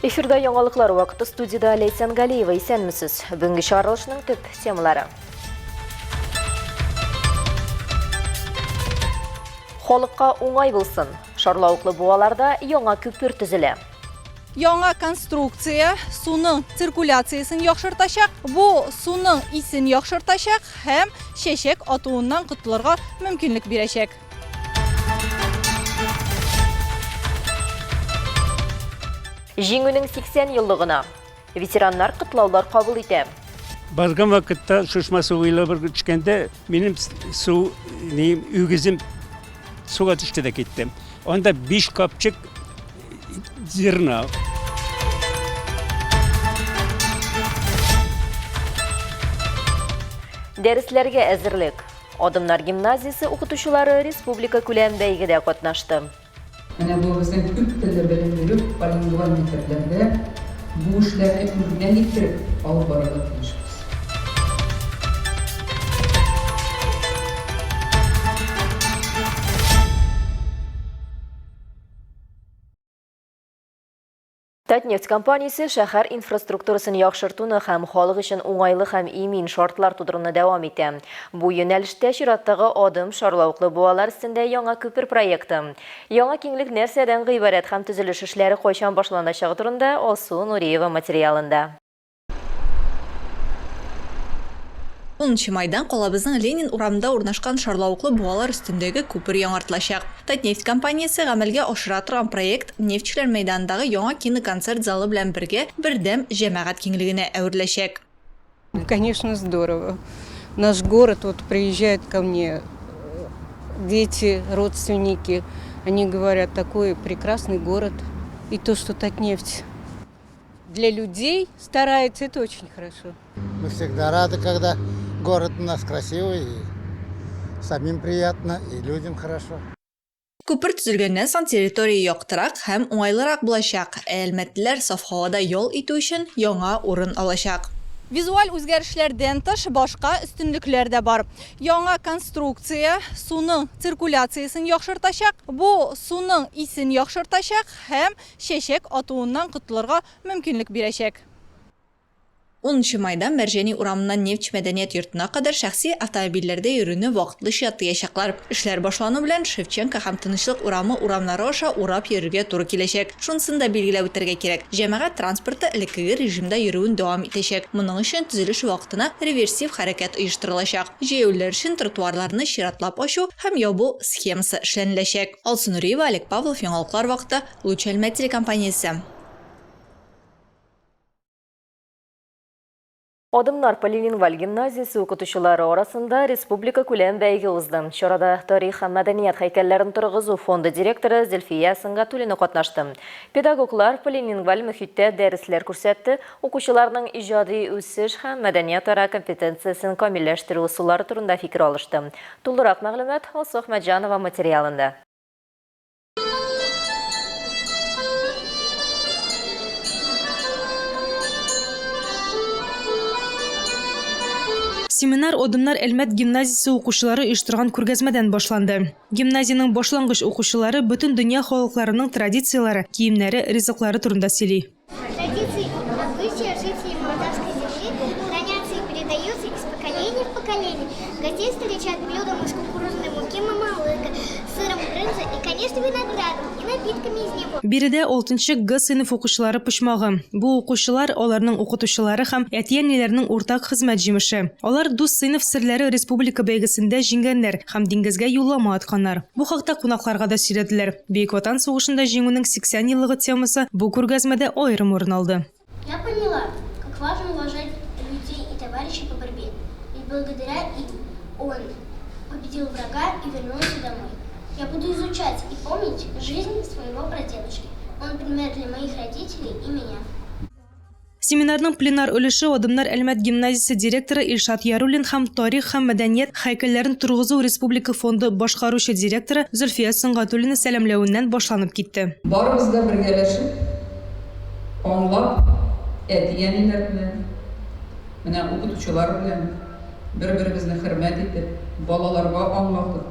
Эфирда яңалыклар вакыты студиядә Ләйсән Галиева. Исәнмесез. Бүгенге чыгарылышның төп темалары. Халыкка уңай булсын. Шарлавыклы буаларда яңа күпер төзелә. Яңа конструкция суның циркуляциясен яхшыртачак, бу суның исен яхшыртачак һәм чәчәк атуыннан котылырга мөмкинлек бирәчәк. Җиңүнең 80 еллыгына ветераннар котлаулар кабул итә. Барган вакытта Шушма суы бер төшкәндә минем су ни үгезем суга төште дә китте. Анда 5 капчык зерна. Дәресләргә әзерлек. Адымнар гимназиясе укытучылары республика күләм бәйгедә катнашты. Менә бу безнең күп телле белем бирү полилингваль мәктәпләрдә бу эшләрне үрнәк иттереп алып барырга тиешбез. Татнефть компаниясе шәһәр инфраструктурасын яхшыртуны һәм халык өчен уңайлы һәм имин шартлар тудыруны дәвам итә. Бу юнәлештә чираттагы адым шарлавыклы буалар өстендә яңа күпер проекты. Яңа киңлек нәрсәдән гыйбарәт һәм төзелеш эшләре кайчан башланачагы турында Алсу Нуриева материалында. Унынчы майдан калабызның Ленин урамында урнашкан шарлавыклы буалар өстендәге күпер яңартылачак. Татнефть компаниясе гамәлгә ашыра торган проект Нефтьчеләр мәйданындагы яңа киноконцерт залы белән бергә бердәм җәмәгать киңлегенә әвереләчәк. Конечно, здорово. Наш город, вот приезжают ко мне дети, родственники, они говорят, такой прекрасный город. И то, что Татнефть для людей старается, это очень хорошо. Мы всегда рады, когда город у нас красивый, и самим приятно, и людям хорошо. Күпер төзелгәннән соң территория яктырак һәм уңайлырак булачак, ә әлмәтлеләр саф һавада ял итү өчен яңа урын алачак. Визуаль үзгәрешләрдән тыш, башка өстенлекләр дә бар. Яңа конструкция суның циркуляциясен яхшыртачак, бу суның исен яхшыртачак һәм чәчәк атуыннан котылырга мөмкинлек бирәчәк. Унынчы майда Мәрҗани урамыннан Нефтьче мәдәният йортына кадәр шәхси автомобильләрдә йөрүне вакытлыча тыячаклар. Эшләр башлану белән Шевченко һәм Тынычлык урамы урамнары аша урап йөрергә туры киләчәк. Шунысын да билгеләп үтәргә кирәк, җәмәгать транспорты элеккеге режимда йөрүен дәвам итәчәк. Моның өчен төзелеш вакытына реверсив хәрәкәт оештырылачак. Җәяүлеләр өчен тротуарларны чиратлап ачу һәм ябу схемасы эшләнеләчәк. Алсу Нуриева, Олег Павлов, Яңалыклар вакыты, Луч Әлмәт телекомпаниясе. Адымнар полилингваль гимназиясе укытучылары арасында республика күләм бәйге узды. Чарада тарих һәм мәдәният һәйкәлләрен торгызу фонды директоры Зөлфия Сөнгатуллина катнашты. Педагоглар полилингваль мөхиттә дәресләр күрсәтте, укучыларның иҗади үсеш һәм мәдәниятара компетенциясен камилләштерү ысуллары турында фикер алышты. Тулырак мәгълүмат Алсу Әхмәтҗанова материалында. Семинар Адымнар Әлмәт гимназиясе укучылары оештырган күргәзмәдән башланды. Гимназиянең башлангыч укучылары бөтен дөнья халыкларының традицияләре, киемнәре, ризыклары турында сөйли. Традиции и обычаи жителей молдавской земли хранятся и передаются из поколения в поколение. Гостей встречают блюдом из кукурузной муки мамалыга, сыром брынза и, конечно, виноградом и напитками из него. Биредә алтынчы Г сыйныф укучылары почмагы. Бу укучылар, аларның укытучылары һәм әти-әниләренең уртак хезмәт җимеше. Алар Дус сыйныф серләре республика бәйгесендә җиңгәннәр һәм диңгезгә юллама отканнар. Бу хакта кунакларга да сөйләделәр. Бөек Ватан сугышында Җиңүнең 80 еллыгы темасы бу күргәзмәдә аерым урын алды. Я поняла, как важно уважать людей и товарищей по борьбе. Ведь благодаря им он победил врага и вернулся домой. Я буду изучать и помнить жизнь своего прадедушки. Он пример для моих родителей и меня. Семинарның пленар өлеше Адымнар Әлмәт гимназиясе директоры Илшат Яруллин һәм Тарих һәм мәдәният һәйкәлләрен торгызу республика фонды башкаручы директоры Зөлфия Сөнгатуллина сәламләвеннән башланып китте. Барыбыз да бергәләшеп, аңлап, әти-әниләр белән, менә укытучылар белән бер-беребезне хөрмәт итеп, балаларга аңлатып,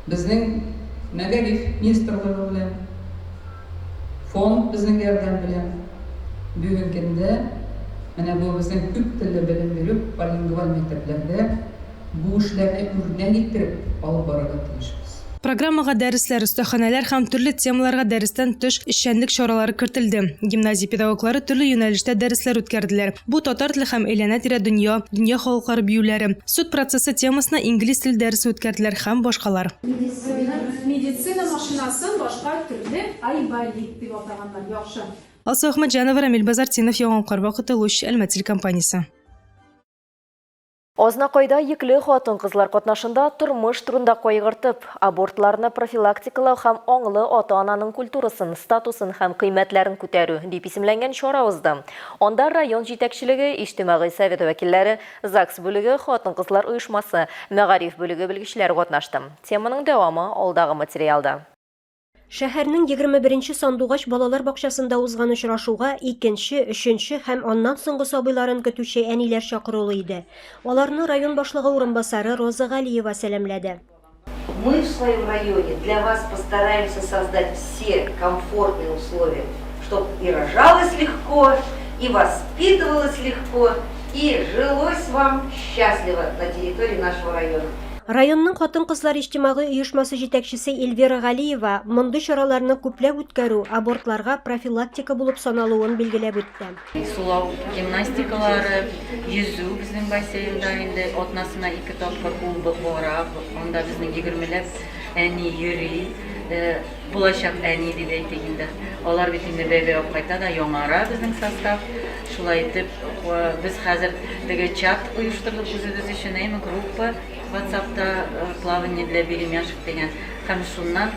безнең мәгариф министрлыгы белән, Фонд безнең ярдәм белән бүгенге көндә менә бу безнең күп телле белем бирү полингваль мәктәпләрдә бу эшләрне үрнәк иттереп алып барырга тиешбез. Программага дәресләр, остаханәләр һәм төрле темаларга дәрестән тыш эшчәнлек чаралары кертелде. Гимназия педагоглары төрле юнәлештә дәресләр үткәрделәр. Бу татар теле һәм әйләнә-тирә дөнья, дөнья халыклары биюләре, суд процессы темасына инглиз теле дәресе үткәрделәр һәм башкалар. Медицина машинасын башка төрле Айболит дип атаганнар. Яхшы. Алсу Әхмәтҗанова, Рамил Базартдинов, Яңа вакыты, Луч, Әлмәт телекомпаниясе. Азнакайда йөкле хатын-кызлар катнашында тормыш турында кайгыртып, абортларны профилактикалау һәм аңлы ата-ананың культурасын, статусын һәм кыйммәтләрен күтәрү дип исемләнгән чара узды. Анда район җитәкчелеге, иҗтимагый совет вәкилләре, ЗАГС бүлеге, хатын-кызлар оешмасы, мәгариф бүлеге белгечләре катнашты. Теманың дәвамы алдагы материалда. Шәһәрнең 21 нче Сандугач балалар бакчасында узган очрашуга икенче, өченче һәм аннан соңгы сабыйларын көтүче әниләр чакырулы иде. Аларны район башлыгы урынбасары Роза Галиева сәламләде. Мы в своем районе для вас постараемся создать все комфортные условия, чтоб и рожалось легко, и воспитывалось легко, и жилось вам счастливо на территории нашего района. Районның хатын-кызлар иҗтимагый оешмасы җитәкчесе Эльвира Галиева мондый чараларны күпләп үткәрү абортларга профилактика булып саналуын билгеләп үтте. Сулау гимнастикалары, йөзү безнең бассейнда инде атнасына ике тапкыр ул бара. Анда безнең егермеләп әни йөри. Булачак әни дип әйтик инде. Алар бит инде бәбәй алып кайта да яңара безнең состав. Шулай итеп, без хәзер теге чат оештырдык үзебез өчен, әйме, группа WhatsApp-та Плавание для беремяшек дигән. Һәм шуннан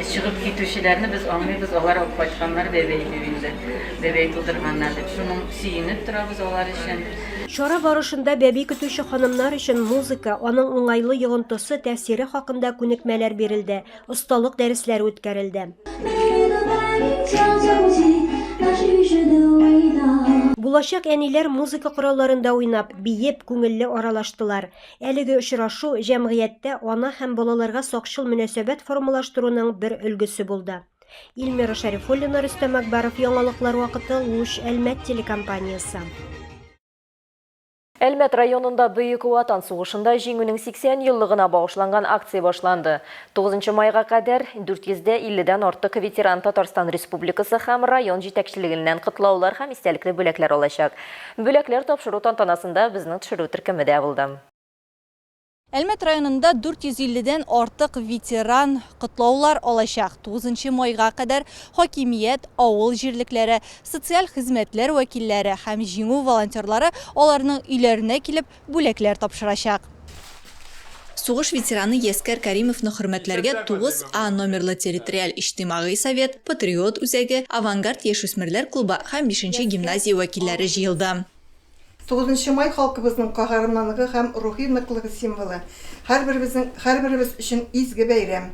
чыгып китүчеләрне без аңлыйбыз, алар алып кайтканнар бәбәй дип инде, бәбәй тудырганнар дип. Шуның сөенеп торабыз алар өчен. Чара барышында бәби көтүче ханымнар өчен музыка, аның уңайлы йогынтысы, тәэсире хакында күнекмәләр бирелде. Осталык дәресләре үткәрелде. Булачак әниләр музыка коралларында уйнап, биеп, күңелле аралаштылар. Әлеге очрашу җәмгыятьтә ана һәм балаларга сакчыл мөнәсәбәт формалаштыруның бер өлгесе булды. Илмира Шәрифуллина, Рөстәм Акбаров, Яңалыклар вакыты, Луч, Әлмәт телекомпаниясе. Әлмәт районында Бөек Ватан сугышында Җиңүнең 80 еллыгына багышланган акция башланды. 9 майга кадәр 450 дән артык ветеран Татарстан Республикасы һәм район җитәкчелегеннән котлаулар һәм истәлекле бүләкләр алачак. Бүләкләр тапшыру тантанасында безнең төшерү төркеме дә булды. Әлмәт районында 450 дән артык ветеран котлаулар алачак. 9 майга кадәр хакимият, авыл җирлекләре, социаль хезмәтләр вәкилләре һәм Җиңү волонтерлары аларның өйләренә килеп бүләкләр тапшырачак. Сугыш ветераны Яскәр Кәримовны хөрмәтләргә 9 А номерлы территориаль иҗтимагый совет, Патриот үзәге, Авангард яшүсмерләр клубы һәм бишенче гимназия вәкилләре җыелды. Тугызынчы май халкыбызның каһарманлыгы һәм рухи ныклыгы символы, һәрберебезнең, һәрберебез өчен изге бәйрәм.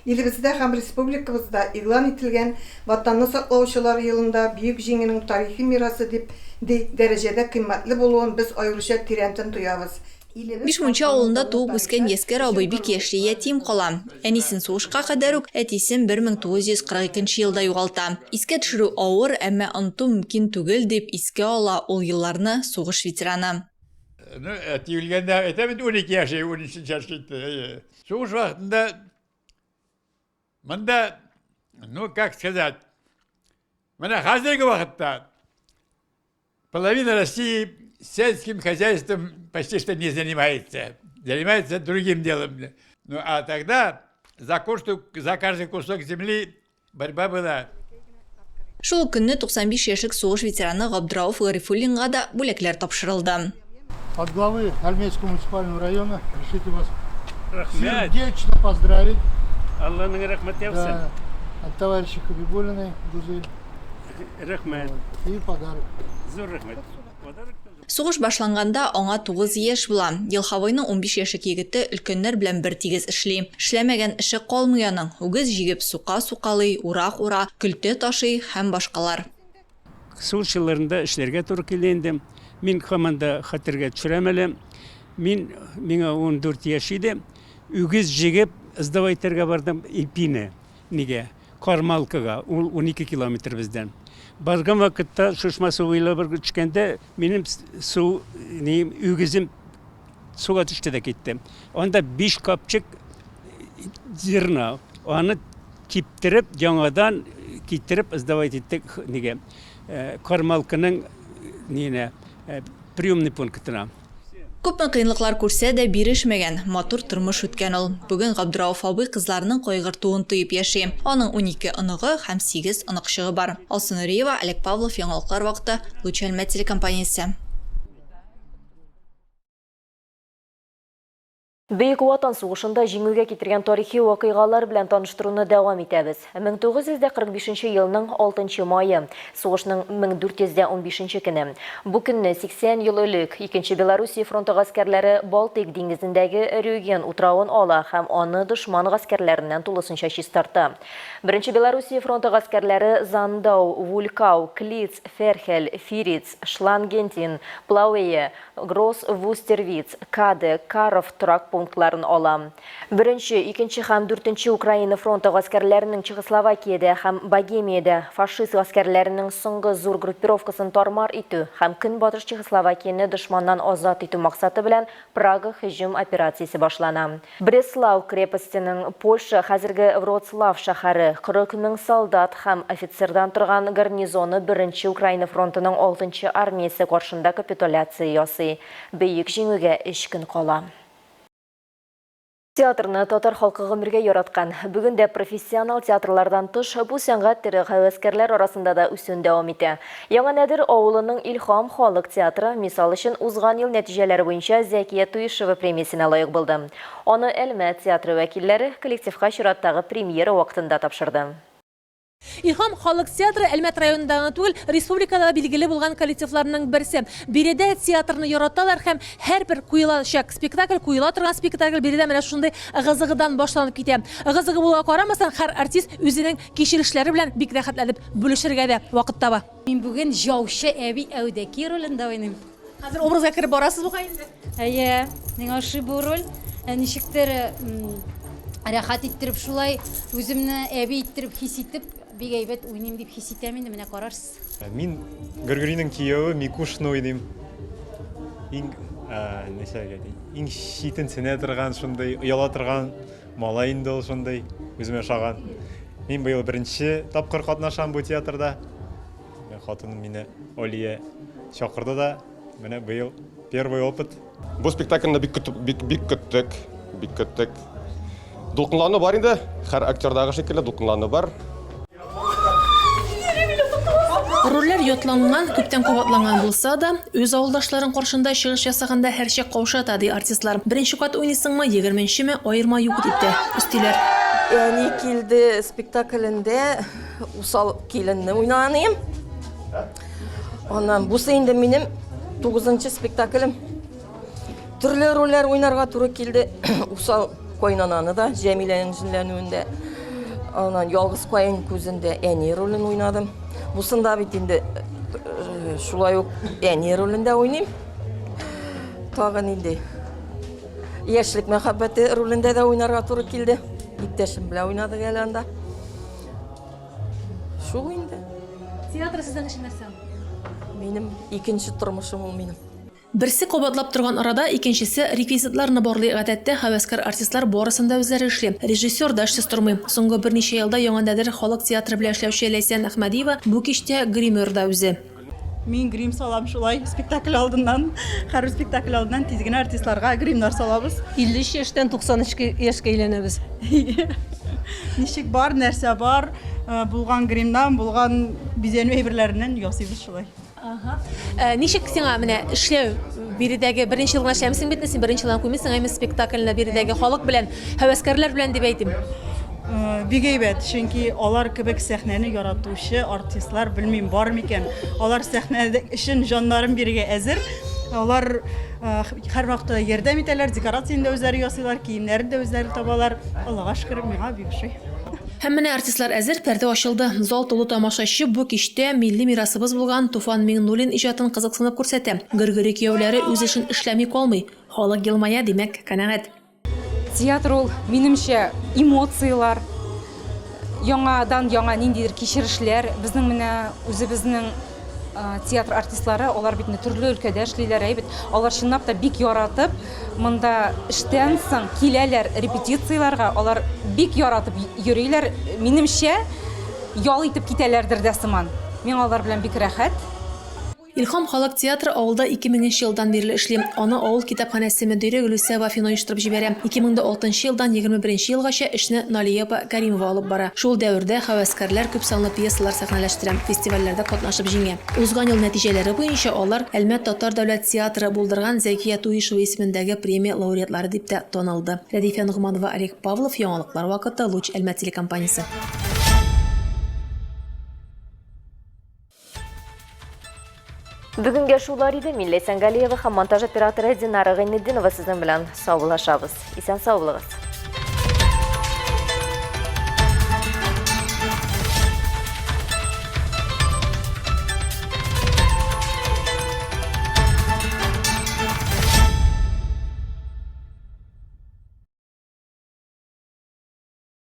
Илебездә һәм республикабызда игълан ителгән Ватанны саклаучылар елында Бөек Җиңүнең тарихи мирасы дип ди дәрәҗәдә кыйммәтле булуын без аеруча тирәнтен тоябыз. Илебез һәм Бишмунча аның авылында данлы туып үскән тарихы Яскәр өчен абый бик горур яшьли ятим кала. Әнисен сугышка кадәр үк, әтисен 1942 нче елда югалта. Искә төшерү авыр, әмма оныту мөмкин түгел, дип искә ала ул елларны сугыш ветераны. Ну, әти үлгәндә, әйтәм инде, 12 яше, 13 яшь китте. Әйе. Сугыш вакытында монда, ну, как сказать, менә хәзерге вакытта Половина России сельским хозяйством почти что не занимается. Занимается другим делом. Ну, а тогда за, кушту, за каждый кусок земли борьба была. Шул ук көнне 95 яшьлек сугыш ветераны Габдрауф Гарифуллинга да бүләкләр тапшырылды. От главы Альмейского муниципального района разрешите вас сердечно поздравить. Алланың рәхмәте яусын. Да, от товарища Хабибуллиной Гузель. Рәхмәт. И подарок. Зур рәхмәт. Подарок Сугыш башланганда аңа 9 яшь була. Елховойның 15 яшьлек егете өлкәннәр белән бер тигез эшли. Эшләмәгән эше калмый аның, үгез җигеп сука сукалый, урак ура, көлтә ташый һәм башкалар. Сугыш елларында эшләргә туры килде инде. Мин һаман да хәтергә төшерәм әле. Мин, миңа 14 яшь иде. Үгез җигеп, сдавать итәргә бардым ипине. Нигә? Кармалкага, ул 12 километр бездән. Барган вакытта Шушма суы буйлап бер төшкәндә, минем су ни үгезем суга төште дә китте. Анда 5 капчык зерна. Аны киптереп, яңадан китереп сдавать иттек нигә, Кармалканың ниенә, приемный пунктына. Күпме кыенлыклар күрсә дә, бирешмәгән, матур тормыш үткән ул. Бүген Габдрауф абый кызларының кайгыртуын тоеп яши. Аның 12 оныгы һәм сигез оныкчыгы бар. Алсу Нуриева, Олег Павлов, Яңалыклар вакыты, Луч Әлмәт телекомпаниясе. Бөек Ватан сугышында җиңүгә китергән тарихи вакыйгалар белән таныштыруны дәвам итәбез. 1945 нче елның 6 нчы мае, сугышның 1415 нче көне. Бу көнне 80 ел элек Икенче Белоруссия фронты гаскәрләре Балтыйк диңгезендәге Рюген утравын ала һәм аны дошман гаскәрләреннән тулысынча чистарта. Беренче Белоруссия фронты гаскәрләре Зандау, Вулькау, Клиц, Ферхель, Фириц, Шлангентин, Плауэе, Гросс-Вустервиц, Каде, Каров торак пунктларын ала. Беренче, икенче һәм дүртенче Украина фронты гаскәрләренең Чехословакиядә һәм Богемиядә фашист гаскәрләренең соңгы зур группировкасын тар-мар итү һәм Көнбатыш Чехословакияне дошманнан азат итү максаты белән Прага һөҗүм операциясе башлана. Бреслау крепостеның, Польша, хәзерге Вроцлав шәһәре, 40 мең солдат һәм офицердан торган гарнизоны Беренче Украина фронтының Алтынчы армиясе каршында капитуляция ясый. Бөек Җиңүгә өч көн кала. Театрны татар халкы гомергә яраткан. Бүген дә профессионал театрлардан тыш, бу сәнгать төре һәвәскәрләр арасында да үсүен дәвам итә. Яңа Нәдер авылының Илһам халык театры, мисал өчен, узган ел нәтиҗәләре буенча Зәкия Туишева премиясенә лаек булды. Аны Әлмәт театры вәкилләре коллективка чираттагы премьера вакытында тапшырды. Илһам халык театры Әлмәт районында гына түгел, республикада да билгеле булган коллективларның берсе. Биредә театрны яраталар һәм һәрбер куелачак спектакль, куела торган спектакль биредә менә шушындый ыгы-зыгыдан башланып китә. Ыгы-зыгы булуга карамастан, һәр артист үзенең кичерешләре белән бик рәхәтләнеп бүлешергә дә вакыт таба. Мин бүген җаучы әби Әүдәки ролендә уйныйм. Хәзер образга кереп барасыз бугай инде? Әйе, миңа ошый бу роль. Ничектер рәхәт иттереп шулай үземне әби иттереп хис итеп, бик әйбәт уйныйм дип хис итәм инде, менә карарсыз. Мин Гөргөринең кияве Микушны уйныйм. Иң, нәрсә әйтим, иң читенсенә торган, шундый ояла торган Малай инде ул шундый, үземә ошаган. Мин быел беренче тапкыр катнашам бу театрда. Хатыным мине Олия чакырды да, менә быел первый опыт. Бу спектакльне бик көтеп, бик бик көттек, бик көттек. Дулкынлану бар инде, һәр актердагы шикелле дулкынлану бар. Рольләр ятланган, күптән кабатланган булса да, үз авылдашларың каршында чыгыш ясаганда һәрчак каушата, ди артистлар. Беренче кат уйныйсыңмы, егерменчеме, аерма юк, дип тә өстиләр. Әни килде спектаклендә усал киленне уйнаган идем. Аннан бусы инде минем тугызынчы спектаклем. Төрле рольләр уйнарга туры килде. Усал кайнананы да, Җәмиләнең җенләнүендә. Аннан ялгыз каен күзендә әни ролен уйнадым. Бусында бит инде э, шулай ук әни ролендә уйныйм. Тагы нинди? Яшьлек мәхәббәте ролендә дә уйнарга туры килде. Иптәшем белән уйнадык әле анда. Шул инде. Театр сезнең өчен нәрсә ул? Минем икенче тормышым ул минем. Берсе кабатлап торган арада, икенчесе реквизитларны барлый. Гадәттә, һәвәскәр артистлар барысын да үзләре эшли. Режиссер да эшсез тормый. Соңгы берничә елда Яңа Нәдер халык театры белән эшләүче Ләйсән Әхмәдиева бу кичтә гример да үзе. Мин грим салам шулай спектакль алдыннан. Һәрбер спектакль алдыннан тиз генә артистларга гримнар салабыз. 53 яшьтән 93 яшькә әйләнәбез. Ничек бар, нәрсә бар, булган гримнан, булган бизәнү әйберләреннән ясыйбыз шулай. Ага. Ә, ничек сиңа менә эшләү биредәге беренче ел гына эшләмисең бит син беренче елдан куймыйсың, әмма спектакльне биредәге халык белән, һәвәскәрләр белән дип әйтим. Э, бик әйбәт, чөнки алар кебек сәхнәне яратучы артистлар белмим бар микән. Алар сәхнә өчен җаннарын бирергә әзер. Алар э, һәрвакытта ярдәм итәләр, декорацияне дә үзләре ясыйлар, киемнәрен дә үзләре табалар. Аллага шөкер, миңа бик ошый. Һәм менә артистлар әзер, пәрдә ачылды. Зал тулы тамашачы бу кичтә милли мирасыбыз булган Туфан Миңнуллин иҗатын кызыксынып күрсәтә. Гөргөри кияүләре үз эшен эшләми калмый. Халык елмая, димәк, канәгать. Театр ул, минемчә, эмоцияләр. Яңадан яңа ниндидер кичерешләр. Безнең менә үзебезнең театр артистлары, алар бит инде төрле өлкәдә эшлиләр, әй бит. Алар чынлап та бик яратып, монда эштән соң киләләр репетицияләргә, алар бик яратып йөриләр. Минемчә, ял итеп китәләрдер дә сыман. Миңа алар белән бик рәхәт. Илһам халык театры авылда 2000 нче елдан бирле эшли. Аны авыл китапханәсе мөдире Гөлүсә Вафина оештырып җибәрә. 2006 нчы елдан 21 нче елгача эшне Налия апа Кәримова алып бара. Шул дәвердә һәвәскәрләр күпсанлы пьесалар сәхнәләштерә, фестивальләрдә катнашып җиңә. Узган ел нәтиҗәләре буенча алар Әлмәт татар дәүләт театры булдырган Зәкия Туишева исемендәге премия лауреатлары дип тә танылды. Рәдифә Ногманова, Олег Павлов, Яңалыклар вакыты, Луч Әлмәт телекомпаниясе. Бүгенгә шулар иде. Мин Ләйсән Галиева һәм монтаж операторы Динара Гайнетдинова сезнең белән саубуллашабыз. Исән сау булыгыз.